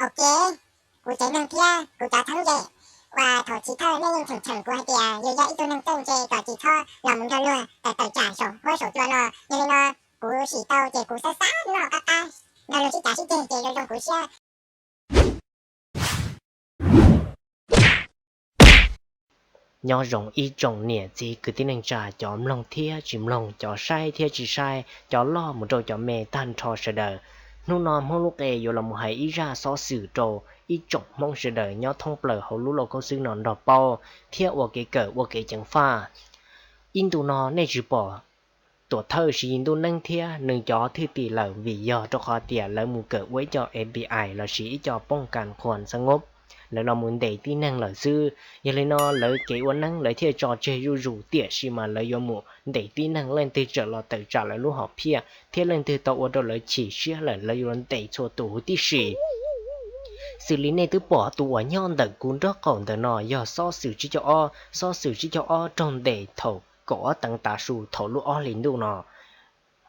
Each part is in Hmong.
Ok, kuv tsev neeg thiab kuv cov txheeb ze uas thaum chiv thawj nej yeej cheem cheem kuv hais tias yus yog ib tug neeg txawj ntse kom tsis txhob los mus nrog luag tawm tawm tsam saum huab saum cua no. Yog li no kuv sim tau ces kuv xav xav noj qab qab nrog luag sib cav sib ceg ces zoo zoo kuv siab. Nyob zoo ib tsoom niam txiv kwv tij neej tsa, cov mloog thiab tsis mloog, cov saib thiab tsis saib, cov loj mus rau cov me tag nrho sawv daws. Hnub no Hmoob Lub Qe yuav los mus hais ib zaj xov xwm rau ib tsoom Hmoob sawv daws nyob thoob plaws hauv lub lauj kaub xwb no nrog paub thiab ua kev kawm ua kev ceev faj. Ib ntu no nej tsis pom tuam thawj Siv Yis Ntuj Neeb thiab nws cov thwj tim lawm vim yog rau qhov tias lawv mus kawm ua ib co F B I lossis ib co poob kas khuas xab ngob, lawv los mus ntes tib neeg lawm xwb. Yog li no lawv kev ua neeb lawv thiaj tso tseg zuj zus, tiam sis mas lawv yuav mus ntes tib neeg, leej twg txawm los tawm tsam lawv lub hom phiaj thiab leej twg tau ua rau lawv chim siab lawm lawv yuav ntes txhua tus huv tib si. Xws li nej twb pom tus uas nyob ntawm kuv nraub qaum ntawm no yog xov xwm tsib caug ob. Xov xwm tsib caug ob raug ntes thaum kaum ob teev tav su thaum lub ob hlis ntuj no.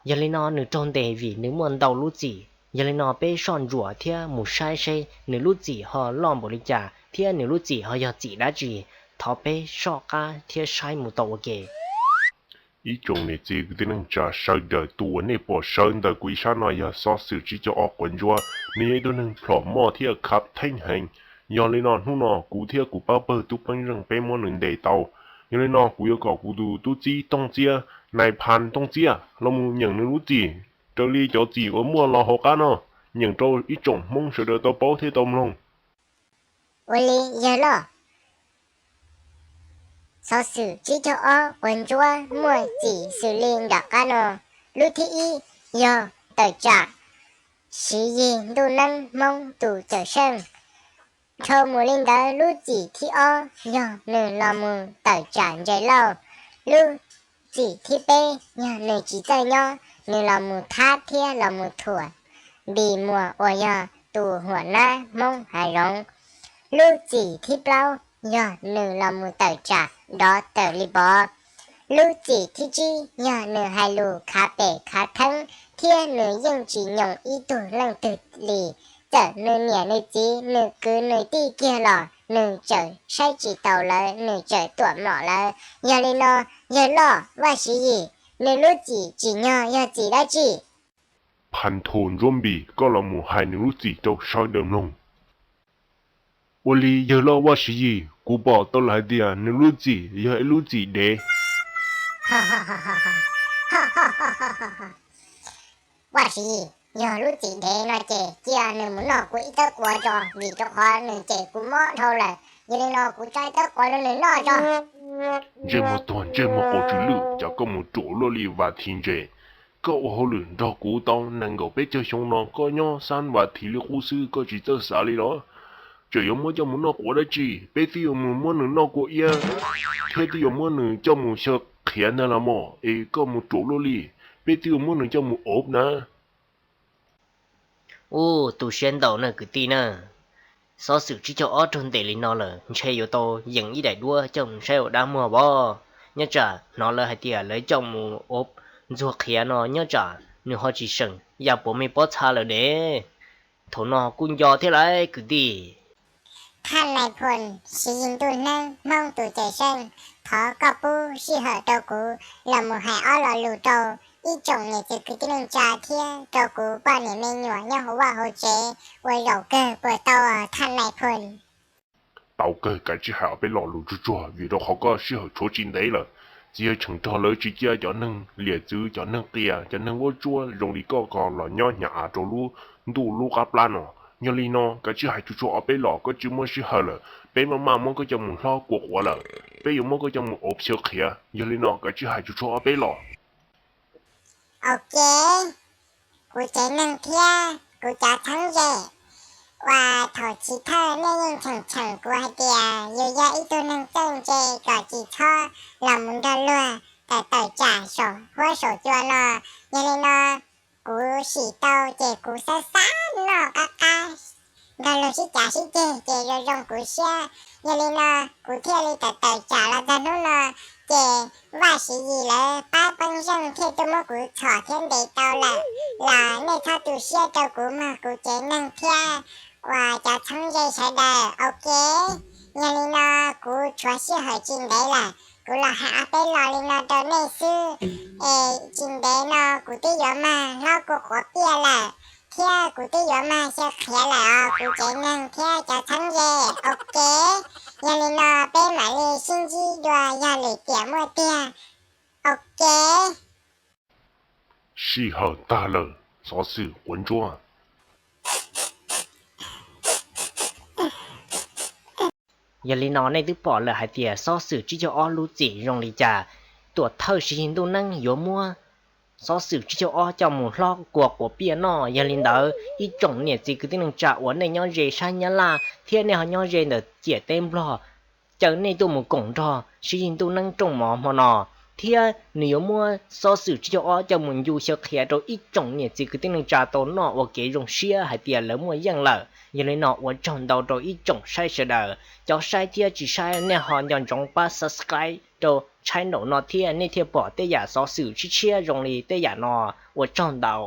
Yog li no nws raug ntes vim nws muaj ntau lub txim. Yog li no peb soj ntsuam thiab mus saib seb nws lub txim ho loj npaum li cas thiab nws lub txim ho yog txim dab tsi. Thov peb soj qab thiab saib mus tau ua ke. Ib tsoom niam txiv kwv tij neej tsa sawv daws, tus uas nej pom sawv ntawm kuv ib sab no yog xov xwm tsib caug ob quav ntsuab. Nws yog ib tug neeg plhom moj thiab khav theeb heev. Yog li no hnub no kuv thiab kuv pab pawg tub Peeb Zeej peb muab nws ntes tau. Yog li no kuv yuav kom kuv tus tub txib Tooj Txiab, nais phas Tooj Txiab los mus nyeem nws lub txim raws li cov txim uas muaj los hauv qab no, nyeem rau ib tsoom Hmoob sawv daws tau paub thiab tau mloog. Ua li yawg loj, xov xwm tsib caug ob quav ntsuab muaj txim xws li nram qab no. Lub thib ib yog tawm tsam Siv Yis Ntuj Neeb Hmoob tus cawm seej. Dhau mus li ntawd lub txim thib ob yog nws los mus tawm tsam Ntses Lauj. Lub txim thib peb yog nws tsis txawj nyob, nws los mus thab thiab los mus thuam Npis Muas uas yog tus huam nab Hmoob hav zoov. Lub txim thib plaub yog nws los mus tawm tsam Dov Tawm Li Pov. Lub txim thib tsib yog nws hais lus khav pem khav theeb thiab nws yeej tsis nyoos ib tug leej twg li. Txawm nws niam nws txiv nws kwv nws tij kiag los nws tseem saib tsis taus lawv, nws tseem tuam mlom lawv. Yog li no yawg loj Vaj Siv Yis, nws lub txim tsim nyog yog txim dab tsi? Phas Thum Ntsuab Npis, koj los mus hais nws lub txim rau sawv daws mloog. Ua li yawg loj Vaj Siv Yis, kuv pom tau lawm hais tias nws lub txim yog ib lub txim dev. Vaj Siv Yis, yog lub txim dev no ces cia nws mus noj kuv ib tawb quav tso, vim rau qhov nws cem kuv mob dhau lawm. Yog li no kuv tso ib tawb quav rau nws noj tso. Ntsej muag tuag ntsej muag quav tsw lwj, cas koj mus ruam luaj li Vam Thim Ntses. Koj ua hauj lwm nrog kuv tau nees nkaum peb caug xyoo no koj nyob xab Vam Thim li qub xwb koj tsis txawj xav li los? Tseem yuav muab coj mus noj quav dab tsi? Peb twb yuav mus muab nws noj kua iab thiab twb yuav muab nws coj mus xyaw qhiav ntag los mas es koj mus ruam luaj li. Peb twb yuav muab nws coj mus ov na. Ub, tu siab ntau na kwv tij na. Xov xwm tsib caug ob raug ntes li no lawm ntshe yuav tau yeem ib daim duab coj mus saib ua dab muag vov. Nyob tsam hnov lawv hais tias lawv coj mus ov ntxuag qhiav no nyob tsam nws ho tsis seem ya puav me pob txha lawm ne. Thaum no kuj nco thiab lauj kwv tij. Thaj nais phoo Siv Yis Ntuj Neeb Hmoob tus cawm seej, thov koj pub sij hawm rau kuv los mus hais ob lo lus rau ib tsoom niam txiv kwv tij neej tsa thiab rau kuv poj niam me nyuam nyob hauv vaj hauv tsev ua zaum kawg puas tau thaj nais phoo? Tau kawg, kav tsij hais ob peb lo lus tsuag tsuag vim rau qhov koj sij hawm tshuav tsis ntev lawm. Txiv yawg Tsheej Rog lawv tsis cia cov neeg liam txwv, cov neeg qias, cov neeg vuab tsuab zoo li koj ko los nyob hnyav av rau lub ntuj lub qab plab no. Yog li no kav tsij hais tsuag tsuag ob peb lo, koj tsis muaj sij hawm lawm, peb maj maj muab koj coj mus hlob kua quav lawm, peb yuav muab koj coj mus ov xyaw qhiav. Yog li no kav tsij hais tsuag tsuag ob peb lo. Ok, kuv tsev neeg thiab kuv cov txheeb ze uas thaum chiv thawj nej yeej cheem cheem kuv hais tias yus yog ib tug neeg txawj ntse kom tsis txhob los mus nrog luag tawm tawm tsam saum huab saum cua no. Yog li no kuv sim tau ces kuv xav xav noj qab qab nrog luag sib cav sib ceg ces zoo zoo kuv siab. Yog li no kuv thiaj li tawm tawm tsam los txog hnub no, ces Vaj Siv Yis lawv pab Peeb Zeej thiaj tuaj muab kuv txhom thiab ntes tau lawm. Los nej txhob tu siab rau kuv mog kuv tsev neeg thiab uas cov txheeb ze sawv daws. Ok, yog li no kuv tshuav sij hawm tsis ntev lawm, kuv los hais ob peb lo li no rau nej xwb. Es tsis ntev no kuv twb yuav mag hlob kua quav piaj lawm, thiab kuv twb yuav mag xyaw qhiav lawm os kuv tsev neeg thiab cov txheeb ze. Ok, yog li no peb mam li sib ntsib dua yog lwm tiam muaj tiag. Ok. Sij hawm tag lawm, xov xwm quav ntsuab. Yog li no nej twb pom lawm hais tias xov xwm tsib caug ob lub txim zoo li cas. Tuam thawj Siv Yis Ntuj Neeb yuav muab xov xwm tsib caug ob coj mus hlob kua quav piaj noj. Yog li ntawd ib tsoom niam txiv kwv tij neej tsa uas nej nyob ze sab Nyab Laj thiab nej ho nyob ze ntawm ciam teb Nplog, caw nej tuaj mus koom nrog Siv Yis Ntuj Neeb rooj mov hmo no, thiab nws yuav muab xov xwm tsib caug ob coj mus ncu xyaw qhiav rau ib tsoom niam txiv kwv tij neej tsa tau noj ua kev zoo siab hais tias lawv muaj yeej lawm. Yog li no ua tsaug ntau rau ib tsoom saib sawv daws, cov saib thiab tsis saib nej ho nco ntsoov pab subscribe rau channel no thiab nej thiaj pom tej yam xov xwm tshiab tshiab zoo li tej yam no. Ua tsaug ntau.